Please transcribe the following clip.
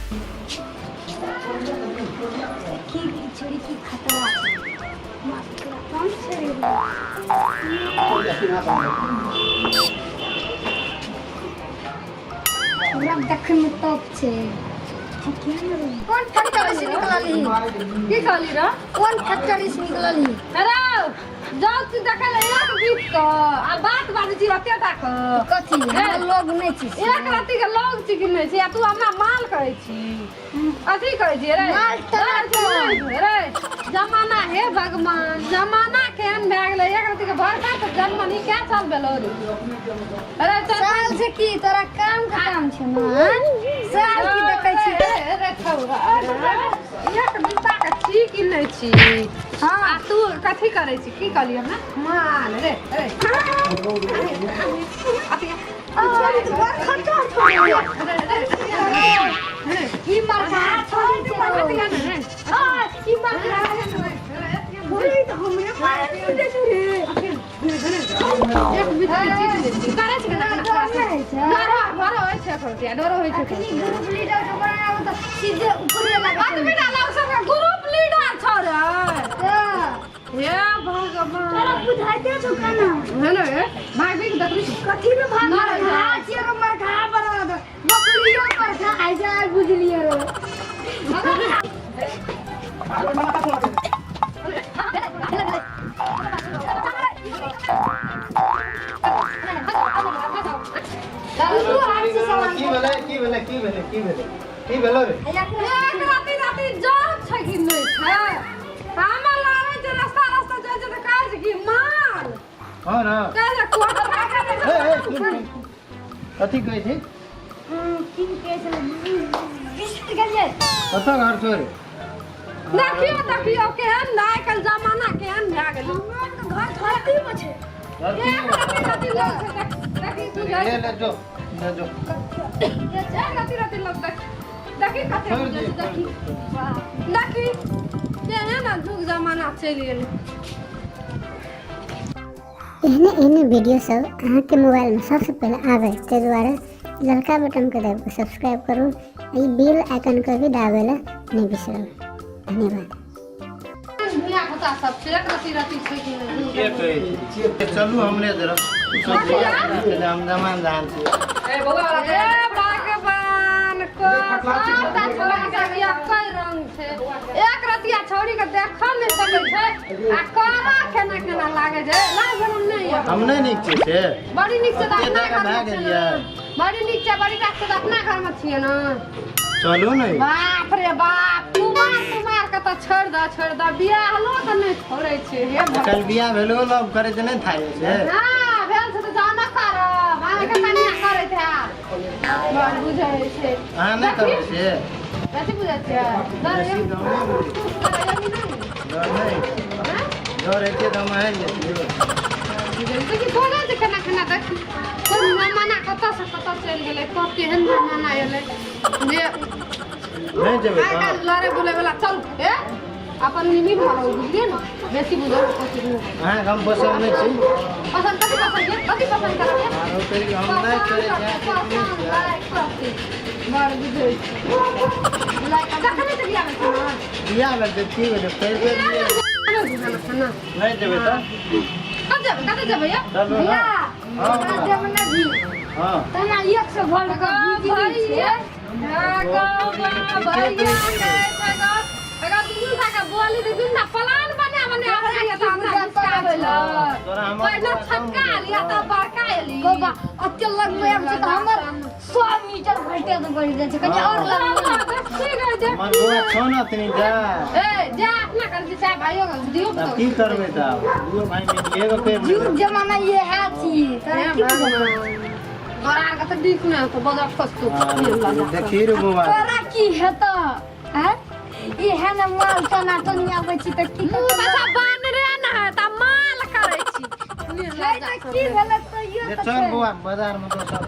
की छोरी की खतरा छै मात्र कौन छै रे? पूरा देखै में टॉप छै। कोन फैक्ट्री से निकलली? की कहली रे? कोन फैक्ट्री से निकलली? अरे जाउ तू देखै ले एक बीत क आ बात बाजै छी ओते टा क। कथी हमरा लोग नहि छी? एक राति के लोग छी कि नहि छी आ तू हमरा माल कहै छी, अथी कहै छी रे। माल तना रे जमाना, हे भगवान, जमाना केहन भए गेलै। एक राति के भरका तऽ जन्म नी कै साल भेलो रे? अरे चल। साल से की तोरा काम के काम छै ने? साल की देखै छी? रे छौरा, एक बीता के छी कि नहि छी? हाँ। आ तू कथी करै छी? की कहली हमरा माल रे? रे अथी छोरी तऽ बड़ खतरा छोरी। ई मरखा छोरी छै। हाँ, ई मरखा छोरी तऽ हमरे मारे छै रे। एक बीत के छी कि नहि छी? करै छी केना केना? डर नहि होइ छै? डरो डरो होइ छै एखन, डरो होइ छै। अखनी ग्रुप लीडर के बनाबो तऽ सीधे ऊपरे लागै छै। आदमी लोग सब ग्रुप लीडर छौ रे? तऽ हे भगवान, तोरा बुझाइते छौ केना? हे ने भाग भी देखली। कथी में भाग? ना रे। मरखा छियै रे, मरखा बना दे बकरियो मरखा आइ जाय, बुझलियै रे? तू हाथ से सामान की भेलै? की भेलै? की भेलै? की भेलै? की भेलै रे? एक राति राति जाम छै कि नहि छै? हमर लारै छै, रास्ता रास्ता जाइ छै तऽ कहै छै कि माल। हँ ने। कहै छै कोन। ए ए, सुन सुन, कथी कहै छी? की कहै छलै, बिसरि गेलियै। कतऽ घर छौ रे? देखियौ देखियौ, केहन आइ काल्हि जमाना केहन भए गेलै। हमरा तऽ घर धरती पर छै। धरती एक राति राति लोग छै, देखी बुझै ले ले, जो ले जो। एक राति राति लोग, देखी देखी कते छोड़ि बुझै दियौ, छै। देखी देखी, केहन जुग जमाना चलि गेलै। एहने एहने वीडियो सब अहाँके मोबाइलमे सबसँ पहिले आबै, ताहि दुआरे ललका बटनके दाबि कऽ सब्सक्राइब करू आ ई बेल आइकनके भी दाबै लए नहि बिसरू। धन्यवाद। धिया पुता सब छै, एक रति रति छै कि नहि? के कहै छी? चलू हमरे जरा हम जमान जहान छी। हे भगवान, को सबटा छोड़ा के एकै रंग छै। एक रतिया छौड़ी के देखऽ नहि सकै छै आ करा केना केना लागे छै। लाज शरम नहि यऽ। हम नहि नीक छी से? बड़ी नीक छै तऽ एते अपना टाका घर भए मे छै गेल यऽ। ने। बड़ी नीक छै, बड़ी टाक छै तऽ अपना घर मे छियै ने। चलू ने। बाप रे बाप, कुमार कुमार के तऽ छोड़ि दऽ छोड़ि दऽ, बियाहलो तऽ नहि छोड़ै छै। हे भगवान। काल्हि बियाह भेलो, लव करै छै, नहि थाहे छै। हाँ, भेल छै तऽ जाना करब अहाँके कनिया करैत हैत। बड़ बुझै छै। अहाँ नहि करै छियै? कथी बुझै छियै? डर बेसी एम- तऽ हम नहि बुझै छियै। डर एम नहि? डर नहि, डर हेतै तऽ हम आबि जैतियै। बुझै छै कि बोलै छै केना केना। देखी कोन जमाना कतऽ से कतऽ चलि गेलै, कब केहन जमाना एलै जे नहि जेबै आइ तऽ काल्हि लड़ै बुलै वाला। चल ए, अपन निमी भऽ गेल, बुझलियै ने? बेसी बुझल कोशिश नहि। अहाँके हम पसन्द नहि छी। पसन्द कथी? पसन्द ये? कथी पसन्द करब ये? आरो कहियो हम नहि करै जाइ। बड़ बुझै छै। जखने तऽ बियाह भेल छै ने? बियाह भेल तऽ की भेलै? फेर फेर बियाह। खाना खाना। नहि जेबै तऽ? कतऽ जेबै? कतऽ जेबै ये? चलू ने। भैया, हाँ। तोरा देब ने भी हँ। तना एक सौ भोल्ट के बिजली छै। भैया कहै छै गो, अगर दुनू भाई के बोली तऽ दुनू प्लान बना बना आबै तऽ हमरा घुसकाबै लए। तोरा हमर पहिले बौआ कम छक्का लिया तब बड़का एली। बाबा, अते लगमे आबै छै तऽ हमर 100 मीटर वोल्टेज बढ़ि जाइ छै। कनि आओर लगमे। हमर बौआ छौ ने तनी जा। ए जा, अपना कर जे चाहे भाइयो के दियौ। तब की करबै? तऽ दुओ भाइ मिलिए कऽ करि युग लेबै। जमाना ये है छी, तोरा की बुझल? तोरा आर के तऽ दिख नहि होतो बजट खसतो। हँ, देखी रे बौआ। तोरा की हेतौ? हैं, ई है ने माल टना टनी आबै छी तऽ की मुँह बच्चा बानरे न है तऽ माल करै छी। छै तऽ की भेलै? तैयो जे तऽ चल छै। बौआ, बाजार मे दोसर